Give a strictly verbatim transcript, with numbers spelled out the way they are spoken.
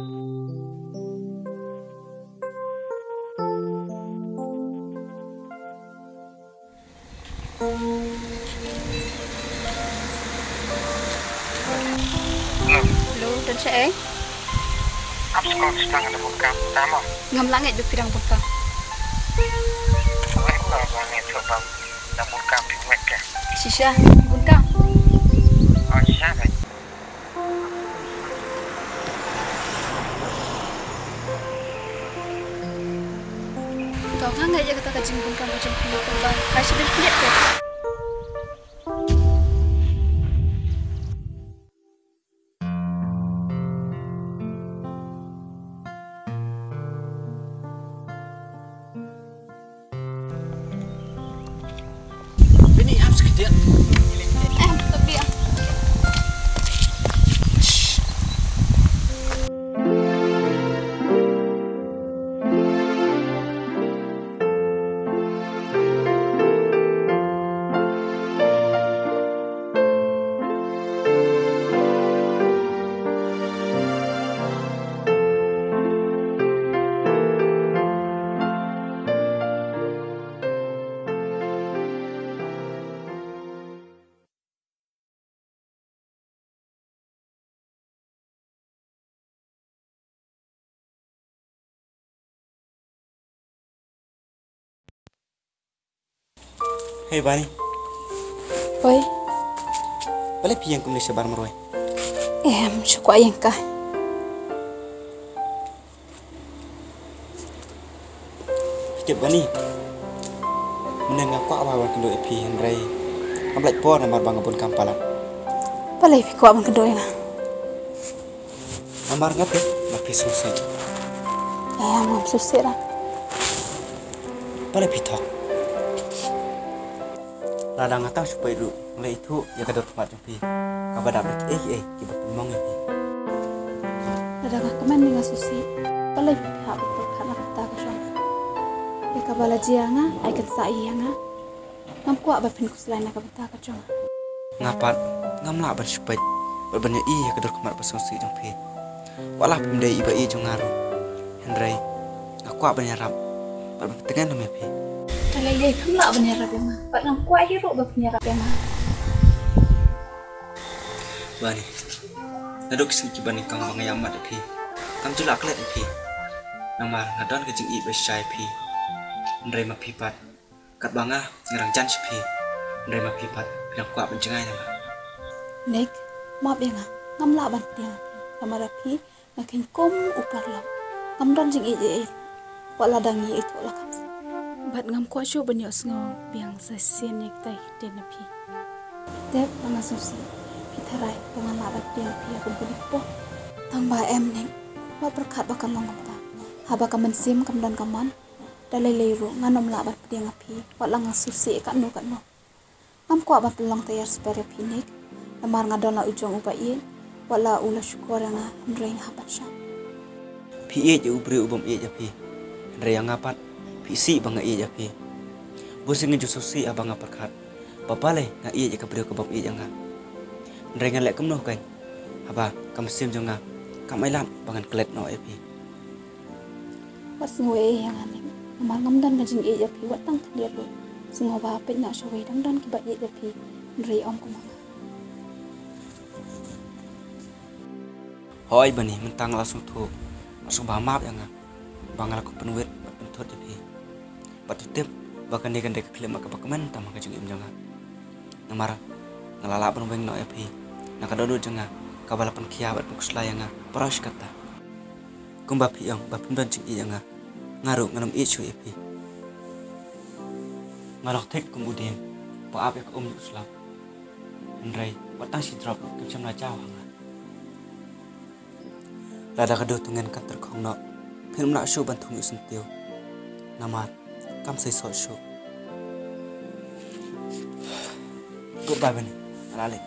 Hello, don shaei? Ap skor sdang da bun kam, tama. Ngam lah ngeit ba phi dang bun kam. Ngam lah ngeit ba phi dang bun kam, phi ngeit ke? Shisha, bun kam. Oh, shisha, ngeit. Kau nga ngeit ïa kata ka jingbun kam ka jong phi, tang ba hai sha dei phi ngeit ke. Bini, am sekedia. Eh, tapi ya. Hei Bani. Hoi. Balei phi ïeng kumne shabar marwei? Em, shu kwah ïeng kai. Phi tip Bani, mynne nga kwah ba ban kynduh ïa phi hynrei ngam lait por namar ba nga bun kam palat. Balei phi kwah ban kynduh ïa nga? Namar nga tip ba phi sngewsih. Ïa, ngam sngewsih ra. Balei phi thok? Lada nga tang shu peit ruh nga la ithuh ïa ka dur khmat jong phi kaba dap da kiei kiei kiba pynmong ïa phi. Lada nga kmen ne nga sngewsih, balei phi hap ban pyrkhat na ka bynta ka jong nga? Ïa kaba la jia nga, ai kynsah ïa nga. Ngam kwah ba phin khuslai na ka bynta ka jong nga. Nga pat ngam lah ban shu peit bad ban ïohi ïa ka dur khmat ba sngewsih jong phi. Wat la phim dei iba ïeit jong nga ruh, hynrei nga kwah ban ïarap bad ban tngen lem ïa phi. Te lei lei phim lah ban ïarap ïa nga bad ngam kwah hi ruh ba phin ïarap ïa nga. Bani, naduh ki sngi kiba nyngkong ba nga ïaid mat ïa phi, ngam ju lah klet ïa phi. Namar nga don ka jingïeit ba shisha ïa phi. Hynrei ma phi pat, katba nga, nga dang jan sha phi, hynrei ma phi pat phi dang kwah ban jngai na nga. Nick, map ïa nga, ngam lah ban pdiang ïa phi. Namar ïa phi nga kheiñ kum u paralok. Ngam don jingïeit ei ei. Wat la dang ïeit ïa u la kham sih. Bad ngam kwah shuh ban ïohsngew biang sa shisien ïa kita ki ktien na phi. Te ba nga sngewsih, phi tharai ba ngan lah ban pdiang ïa phi ha kum kane ka por? Tang ba em Nick, wat pyrkhat ba kan long kumta. Haba ka mynsiem kam don ka mon, da lei lei ruh ngan ym lah ban pdiang ïa phi, wat la nga sngewsih katno katno. Ngam kwah ban pynlong taiar sper ïa phi Nick, namar nga don la u jong uba ïeit, wat la u la shukor ïa nga hynrei nga hap ban shah. Phi ïeit ïa u briew u bym ïeit ïa phi, hynrei ïa nga pat phi isih ba nga ïeit ïa phi. Bun sien nga ju sngewsih haba nga pyrkhat ba balei nga ïeit ïa ka briew ka bym ïeit ïa nga. Hynrei ngan leh kumno keiñ haba ka mynsiem jong nga kam ailad ba ngan klet noh ïa phi. Wat sngew ei ei ïa nga Nick, namar ngam don ka jingïeit ïa phi wat tang khyndiat ruh. Sngewbha peit noh shawei, dang don kiba ïeit ïa phi hynrei ym kum ma nga. Hooid Bani, mynta nga la sngewthuh. Sngewbha map ïa nga ba nga la kup pynwit bad pynthut ïa phi. Bad to tip ba kane kan dei ka khyllipmat kaba kmen tam ha ka jingim jong nga. Namar nga la lah ban weng noh ïa phi na ka dohnud jong nga kaba la pynkhia bad pynkhuslai ïa nga baroh shi katta. Kumba phi ong ba phim don jingïeit ïa nga, nga ruh ngan ym ïeit shuh ïa phi. Nga long thik kum u dieng ba ap ïa ka um jong u slap. Hynrei wat tang shi drop ruh kim shym la jaw ha nga. Lada ka dur tyngen kan tyrkhong noh, phin ym lah shuh ban thung ïa u syntiew. Namar kam sei sot shuh. Goodbye Bani, nga la leit.